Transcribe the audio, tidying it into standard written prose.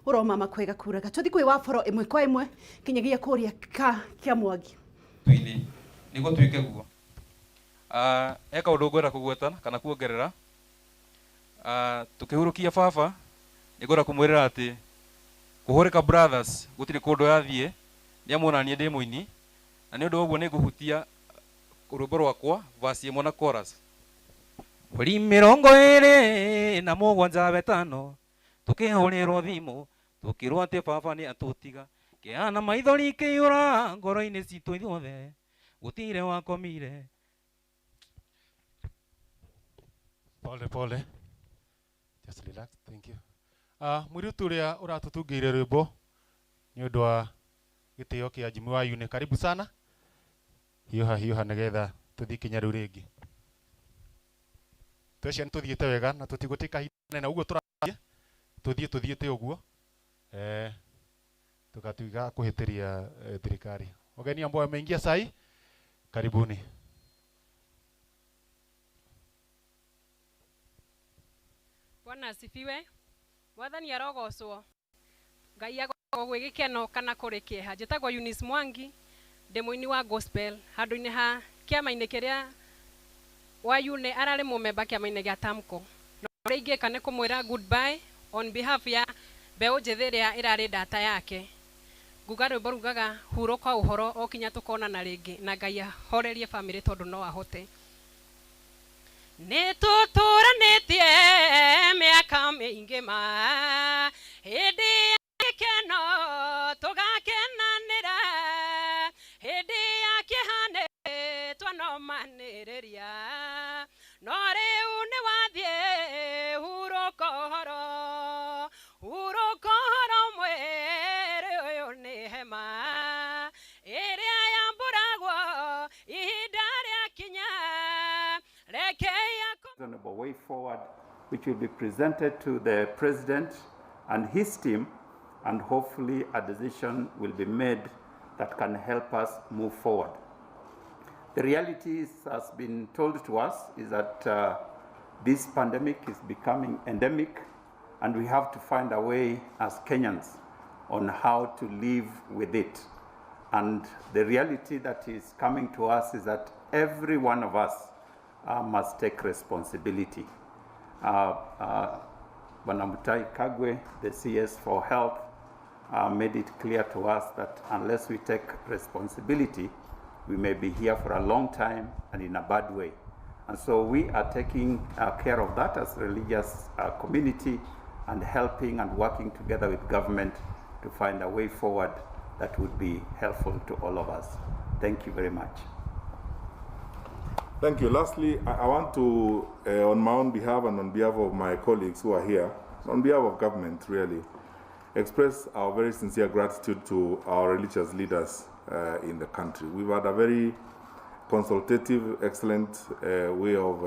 Uroma makwega kuraga tuthi kwi waboro imwe kwa imwe kinyagia kuria ka kia Mwangi. Tuini niguo twike guo. He kaundu ngwenda kugweta kana kuongerera. Tukihurukia baba ningwenda kumwirira ati Kuhurika Brothers gutiri kundu yathie, niamuona nie ndi muini na ni undu wa uguo ninguhutia rwimbo rwakwa verse imwe na chorus. Mweri 27 wetano tukihurirwo thimu tukirwo ati baba ni atutiga, kiana maithori ikiyura ngoro-ini citu ithuothe, gutire wakomire. Pole pole, just relax, thank you. Mwiritu uria uratutungĩire rwĩmbo nĩ ũndũ wa gĩtĩo kĩa Jimmy wa Yune, karibu sana, hiũha hiũha nĩgetha tũthiĩ kinya rĩu rĩngĩ. Twecia nĩtũthiĩte wega na tũtigũtĩka kahinda na ũguo tũrathiĩ, tũthiĩ tũthiĩte ũguo, tukatuiga kuhĩtĩria thirikari. Wageni ambao wameingia sai, karibuni. Bwana asifiwe. Mwathani arogocwo. Ngai agocwo gwĩ gĩkeno kana kũrĩ kĩeha. Njĩtagwo Eunice Mwangi, ndĩ mũini wa gospel handũ-inĩ ha kĩama-inĩ kĩrĩa wa Yune ararĩ mũmemba kĩama-inĩ gĩa Tamko. Na ũrĩa ingĩka nĩ kũmwĩra goodbye on behalf ya mbeũ njĩthĩ ĩrĩa ĩrarĩ ndata yake. Nguga rwĩmbo rugaga hurũka ũhoro o kinya tũkonana rĩngĩ, na Ngai ahorerie family tondũ no ahote. Nĩ tũtũranĩtie mĩaka mĩingĩ ma, hĩndĩ ya gĩkeno tũgakenanĩra, hĩndĩ ya kĩeha nĩ twanomanĩrĩria, no rĩu nĩ wathiĩ hurũka ũhoro, hurũka ũhoro mwĩrĩ ũyũ nĩ hema ĩrĩa yambũragwo ihinda rĩakinya, reke yakũ. Reasonable way forward, which will be presented to the president and his team, and hopefully a decision will be made that can help us move forward. The reality is, has been told to us, is that this pandemic is becoming endemic, and we have to find a way as Kenyans on how to live with it. And the reality that is coming to us is that every one of us must take responsibility. Bwana Mutahi Kagwe, the CS for Health, made it clear to us that unless we take responsibility, we may be here for a long time and in a bad way. And so we are taking care of that as a religious community and helping and working together with government to find a way forward that would be helpful to all of us. Thank you very much. Thank you. Lastly, I want to, on my own behalf and on behalf of my colleagues who are here, on behalf of government really, express our very sincere gratitude to our religious leaders in the country. We've had a very consultative, excellent way of